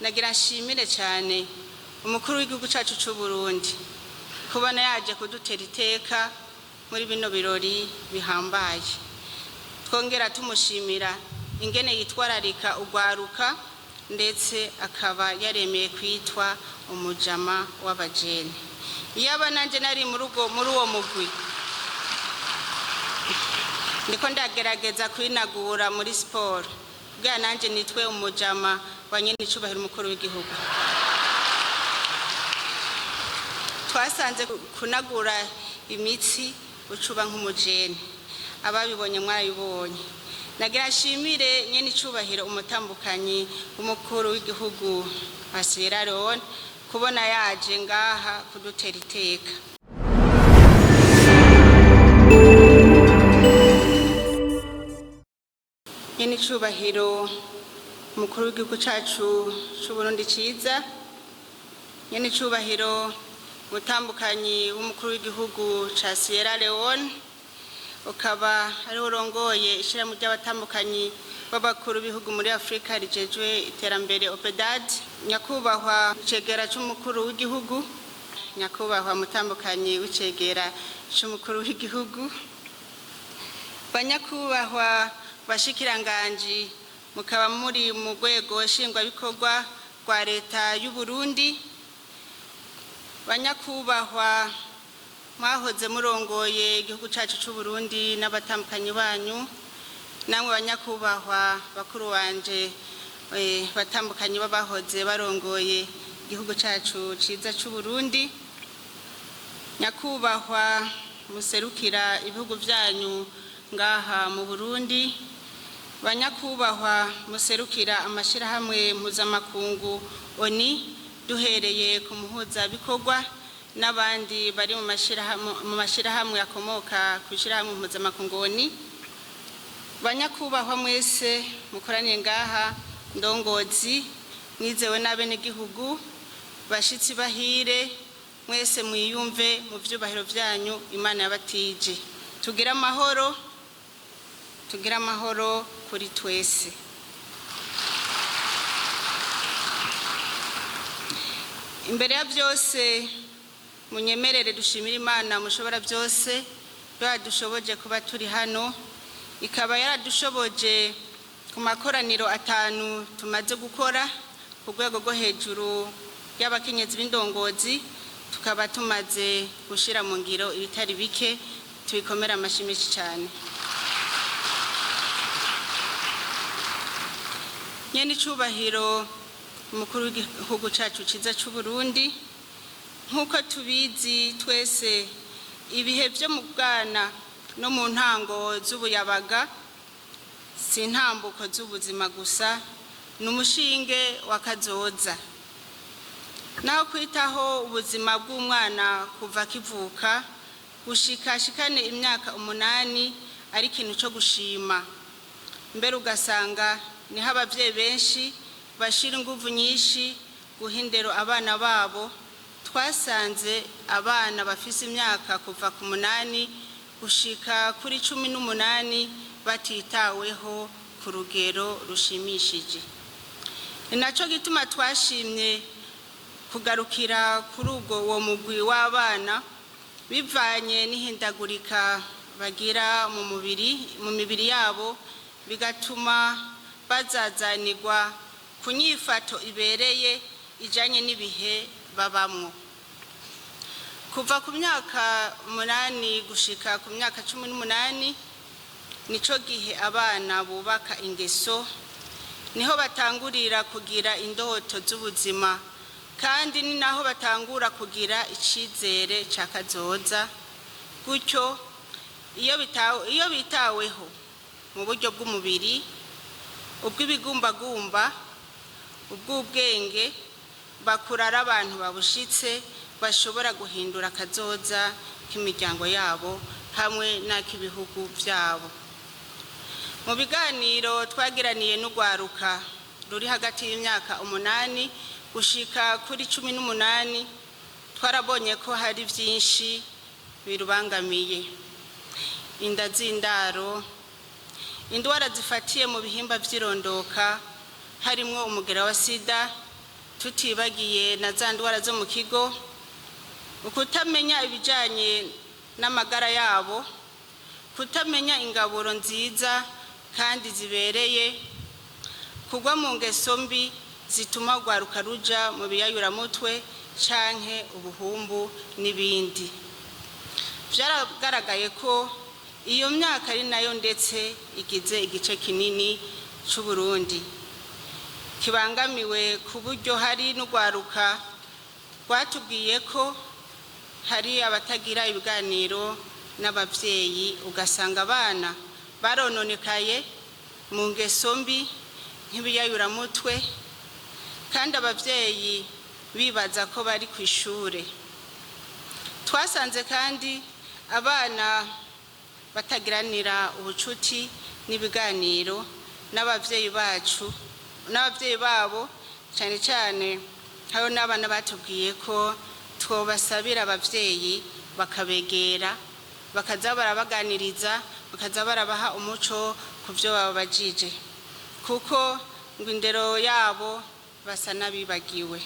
Nagira nshimire cyane umukuru w'igihugu cyacu cy'u Burundi kubona yaje kudutera iteka muri bino birori bihambaye. Twongera tumushimira ingene yitwararika ugwaruka, ndetse akaba yaremeye kwitwa umujama w'abajene. Iyaba nanjye nari muri uwo mugwi, ndiko ndagerageza kwinagura muri siporo bwa nanjye nitwe umujama wa nyene icubahiro umukuru w'igihugu. Twasanze kunagura imitsi ucuba nk'umujene, ababibonye mwarabibonye. Nagira nshimire nyene icubahiro umutambukanyi w'umukuru w'igihugu wa Sierra Leone kubona yaje ngaha kudutera iteka. Nyene icubahiro umukuru w'igihugu cacu c'Uburundi ciza, nyene icubahiro umutambukanyi w'umukuru w'igihugu ca Sierra Leone, ukaba ari urongoye ishirahamwe ry'abatambukanyi b'abakuru b'ibihugu muri Afrika rijejwe iterambere OPEDAD, nyakubahwa icegera c'umukuru w'igihugu, nyakubahwa mutambukanyi w'icegera c'umukuru w'igihugu, banyakubahwa bashikiranganji mukaba muri mu rwego nshingwabikorwa rwa leta y'u Burundi, banyakubahwa mwahoze murongoye igihugu cyacu cy'u Burundi n'abatambukanyi banyu, namwe banyakubahwa bakuru banje batambukanyi b'abahoze barongoye igihugu cyacu ciza cy'u Burundi, nyakubahwa muserukira ibihugu byanyu ngaha mu Burundi, banyakubahwa muserukira amashirahamwe mpuzamakungu ONU duhereye ku muhuzabikorwa n'abandi bari mu mashirahamwe akomoka ku ishirahamwe mpuzamakungu ONU, banyakubahwa mwese mukoraniye ngaha, ndongozi mwizewe n'abenegihugu, bashitsi bahire mwese mwiyumve mu vyubahiro vyanyu Imana yabatije. Tugire amahoro, tugire amahoro kuri twese. Imbere ya byose munyemerere dushimire Imana mushobora byose yadushoboje kuba turi hano, ikaba yaradushoboje ku makoraniro atanu tumaze gukora ku rwego rwo hejuru y'abakenyezi b'indongozi, tukaba tumaze gushira mu ngiro ibitari bike, tubikomera amashyi menshi cyane. Nyene icubahiro umukuru w'igihugu cacu ciza c'u Burundi, nk'uko tubizi twese ibihe vyo mu bwana no mu ntango z'ubuyabaga si intambuko z'ubuzima gusa, ni umushinge wa kazoza. Naho kwitaho ubuzima bw'umwana kuva akivuka gushika ashikane imyaka 8 ari ikintu co gushima, mbere ugasanga niho abavyeyi benshi bashira inguvu nyinshi guha indero abana babo. Twasanze abana bafise imyaka kuva ku 8 gushika kuri 18 batitaweho ku rugero rushimishije. Ni naco gituma twashimye kugarukira kuri ubwo uwo mugwi w'abana bivanye n'ihindagurika bagira mu mibiri yabo, bigatuma bazazanirwa ku nyifato ibereye ijanye n'ibihe babamwo. Kuva ku myaka 8 gushika ku myaka 18 nico gihe abana bubaka ingeso, niho batangurira kugira indoto z'ubuzima, kandi ni naho batangura kugira icizere ca kazoza. Gutyo iyo bitaweho mu buryo bw'umubiri, ubw'ibigumbagumba, ubw'ubwenge, bakura ari abantu babushitse bashobora guhindura akazoza k'imiryango yabo hamwe n'ak'ibihugu vyabo. Mu biganiro twagiraniye n'urwaruka ruri hagati y'imyaka 8 gushika kuri 18, twarabonye ko hari vyinshi birubangamiye: inda z'indaro, indwara zifatiye mu bihimba vy'irondoka harimwo umugera wa sida, Tutibagiye na za ndwara zo mu kigo, ukutamenya ibijyanye n'amagara yabo, kutamenya ingaburo nziza kandi zibereye, kugwa mu ngeso mbi zituma urwaruka ruja mu biyayuramutwe canke ubuhumbu n'ibindi. Byaragaragaye ko iyo myaka ari nayo ndetse igize igice kinini c'Uburundi kibangamiwe, ku buryo hari n'urwaruka rwatubwiye ko hari abatagira ibiganiro n'ababyeyi, ugasanga abana barononekaye mu ngeso mbi nk'ibiyayuramutwe, kandi ababyeyi bibaza ko bari ku ishure. Twasanze kandi abana batagiranira ubucuti n'ibiganiro n'ababyeyi bacu n'ababyeyi babo cyane cyane. Hariho n'abana batubwiye ko twobasabira ababyeyi bakabegera, bakaza barabaganiriza, bakaza barabaha umuco ku byo bababajije, kuko ngo indero yabo basa n'abibagiwe.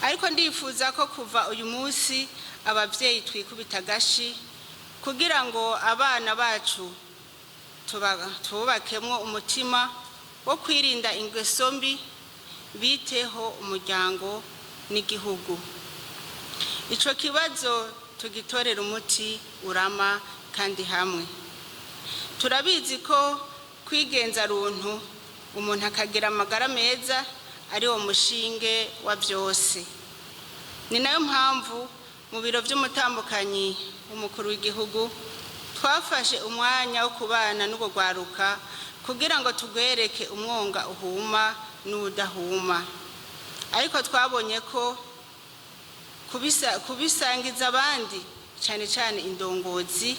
Ariko ndifuza ko kuva uyu munsi ababyeyi twikubita agashi kugira ngo abana bacu tububakemwo umutima wo kwirinda ingeso mbi, biteho umuryango n'igihugu. Ico kibazo tugitorera umuti urama kandi hamwe. Turabizi ko kwigenza runtu, umuntu akagira amagara meza, ari wo mushinge wa byose. Ni nayo mpamvu mu biro by'umutambukanyi w'umukuru w'igihugu twafashe umwanya wo kubana n'urwo rwaruka kugira ngo tugwereke umwonga uhuma n'udahuma. Ariko twabonye ko kubisangiza abandi, cyane cyane indongozi,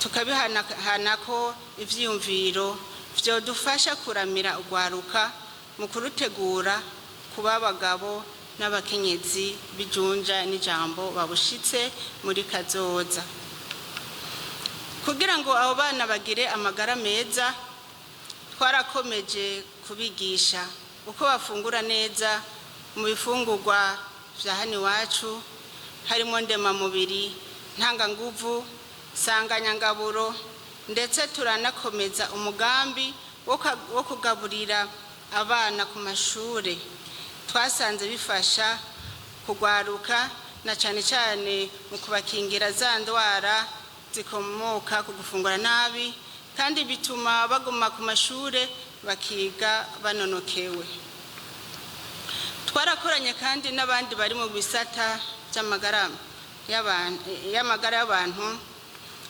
tukabihanako ivyiyumviro vyodufasha kuramira urwaruka mu kurutegura kuba abagabo n'abakenyezi b'ijunja n'ijambo babushitse muri kazoza. Kugira ngo abo bana bagire amagara meza, twarakomeje kubigisha uko bafungura neza mu bifungurwa vya hano iwacu, harimo ndemamubiri, ntanganguvu, sanganyangaburo. Ndetse turanakomeza umugambi wo kugaburira abana ku mashure. Twasanze bifasha kugwaruka, na cyane cyane mu kubakingira za ndwara zikomoka ku gufungura nabi, kandi bituma baguma ku mashure bakiga banonokewe. Twarakoranye kandi n'abandi bari mu bisata by'amagara y'amagara y'abantu.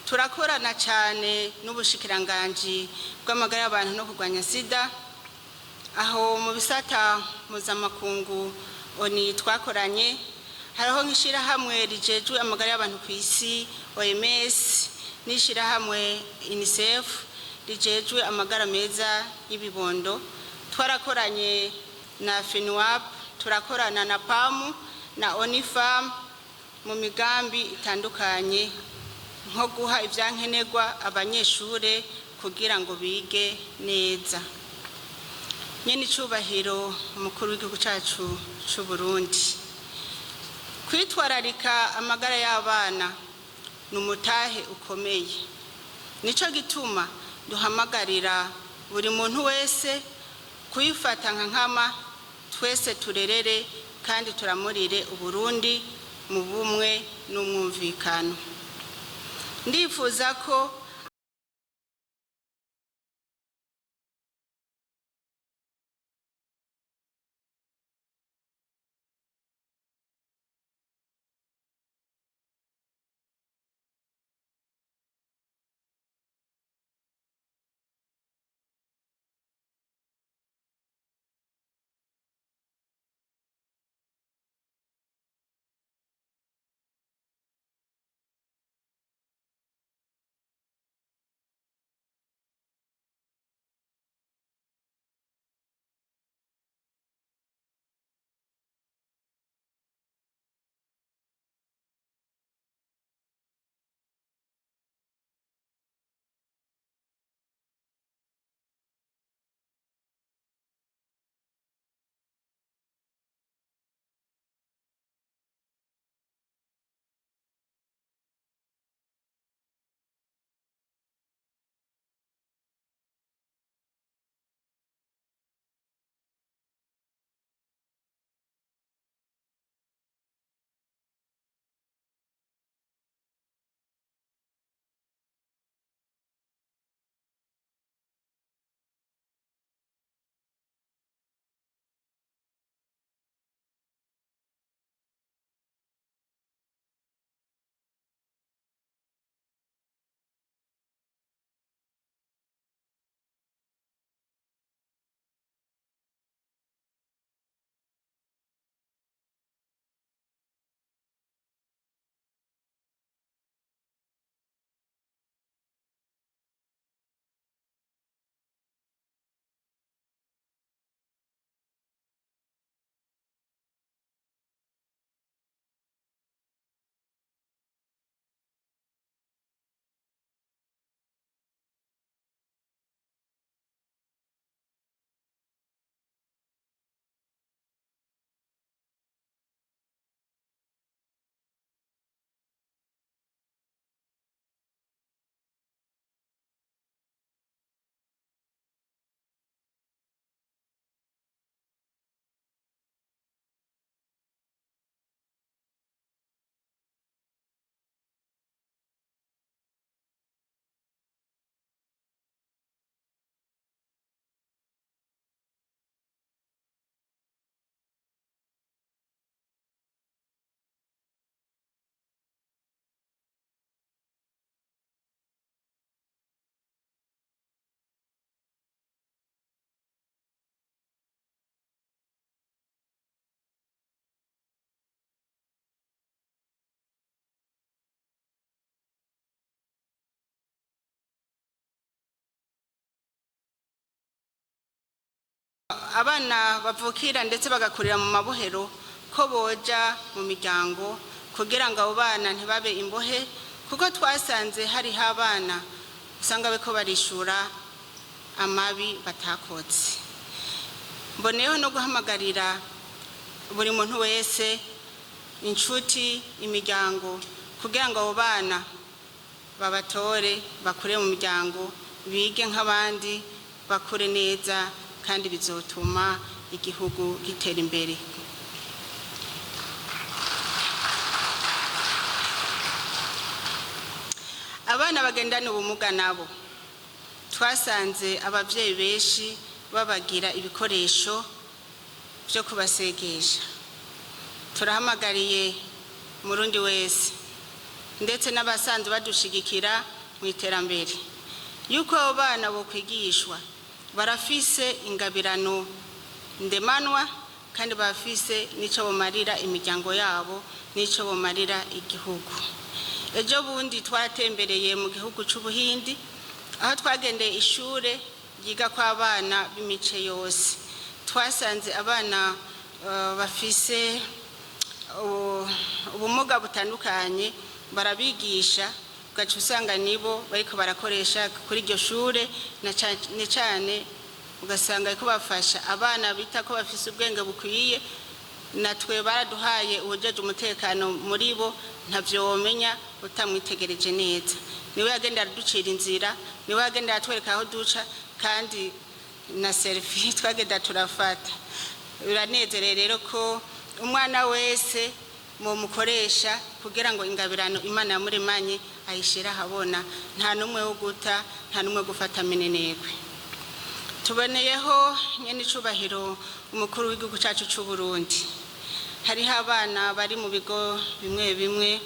Turakorana cyane n'ubushikiranganji bw'amagara y'abantu no kurwanya sida. Aho mu bisata mpuzamakungu ONU twakoranye, hariho nk'ishyirahamwe rijejwe amagara y'abantu ku isi OMS, n'ishyirahamwe UNICEF rijejwe amagara meza y'ibibondo. Twarakoranye na FENUAP, turakorana na PAMU na ONIFAM mu migambi itandukanye, nko guha ibyankenerwa abanyeshure kugira ngo bige neza. Nyene icubahiro umukuru w'igihugu cacu c'u Burundi, kwitwararika amagara y'abana ni umutahe ukomeye. Nico gituma duhamagarira buri muntu wese kuyifata nka nkama, twese turerere kandi turamurire Uburundi mu bumwe n'umwumvikano. Ndifuza ko Abana bavukira ndetse bagakurira mu mabohero ko boja mu miryango kugira ngo abo bana ntibabe imbohe, kuko twasanze hariho abana usanga bariko barishura amabi batakotse. Mboneyeho no guhamagarira buri muntu wese, inshuti, imiryango, kugira ngo abo bana babatore bakure mu miryango, bige nk'abandi, bakure neza, kandi bizotuma igihugu gitera imbere. Abana bagendana ubumuga nabo twasanze abavyeyi benshi babagira ibikoresho vyo kubasegesha. Turahamagariye Murundi wese ndetse n'abasanzwe badushigikira mu iterambere yuko abo bana bokwigishwa. Barafise ingabirano ndemanwa kandi bafise n'ico bomarira imiryango yabo n'ico bomarira igihugu. Ejo bundi twaratembereye mu gihugu c'Ubuhindi, aho twagendeye ishure ryiga kw'abana b'imice yose. Twasanze abana bafise ubumuga butandukanye barabigisha, ugaca usanga nibo bariko barakoresha kuri iryo shure, na cane cane ugasanga bariko bafasha abana bita ko bafise ubwenge bukwiye. Natwe baraduhaye uwujejwe umutekano muri bo, ntavyo womenya utamwitegereje neza. Niwe yagenda araducira inzira, niwe yagenda aratwereka aho duca, kandi na selfie twagenda turafata. Biranezereye rero ko umwana wese mumukoresha kugira ngo ingabirano Imana yamuremanye ayishire ahabona. Nta n'umwe wo guta, nta n'umwe gufata minenegwe. Tuboneyeho nyene icubahiro umukuru w'igihugu cacu c'u Burundi, hariho abana bari mu bigo bimwe bimwe,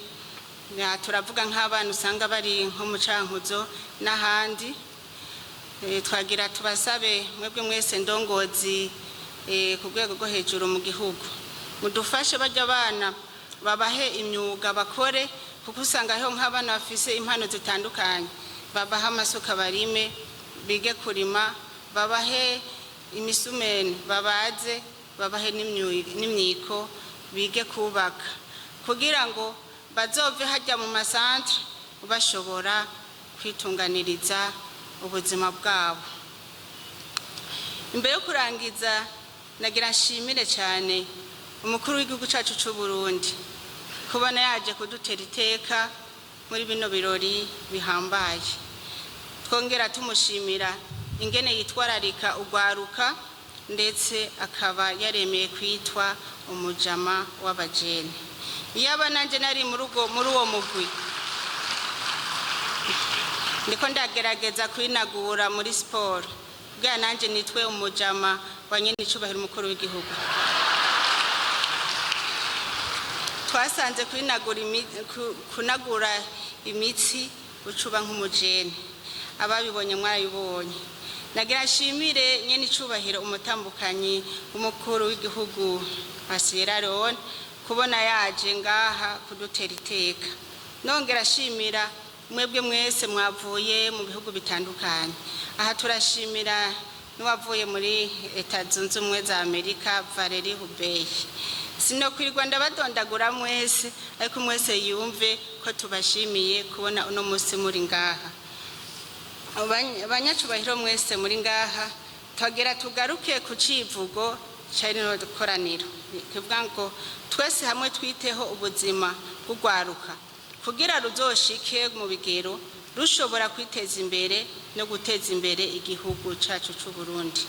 turavuga nk'abana usanga bari nko mu Cankuzo n'ahandi. Twagira tubasabe mwebwe mwese ndongozi ku rwego rwo hejuru mu gihugu, mudufashe barya abana babahe imyuga bakore, kuko usanga hariho nk'abana bafise impano zitandukanye. Babahe amasuka barime, bige kurima, babahe imisumeni babaze, babahe n'imyiko bige kubaka, kugira ngo bazove hajya mu masantere bashobora kwitunganiriza ubuzima bwabo. Imbere yo kurangiza, nagira nshimire cyane umukuru w'igihugu cyacu c'u Burundi kubona yaje kudutera iteka muri bino birori bihambaye. Twongera tumushimira ingene yitwararika ugwaruka, ndetse akaba yaremeye kwitwa umujama w'abajene. Iyaba nanje nari muri uwo mugwi, ndiko ndagerageza kwinagura muri siporo kugira nanje nitwe umujama wa nyene icubahiro umukuru w'igihugu. Twasanze kunagura imitsi ucuba nk'umujene, ababibonye mwarabibonye. Nagira nshimire nyene icubahiro umutambukanyi w'umukuru w'igihugu wa Sierra Leone kubona yaje ngaha kudutera iteka. Nongera ashimira mwebwe mwese mwavuye mu bihugu bitandukanye. Aha turashimira n'uwavuye muri Leta Zunze Ubumwe za Amerika, Valerie Hubey. Sinokwirirwa ndabadondagura mwese, ariko mwese yumve ko tubashimiye kubona uno munsi muri ngaha. Abanyacubahiro mwese muri ngaha, twagera tugaruke ku civugo ca rino koraniro kivuga ngo twese hamwe twiteho ubuzima bw'ugwaruka kugira ruzoshike mu bigero rushobora kwiteza imbere no guteza imbere igihugu cacu c'u Burundi.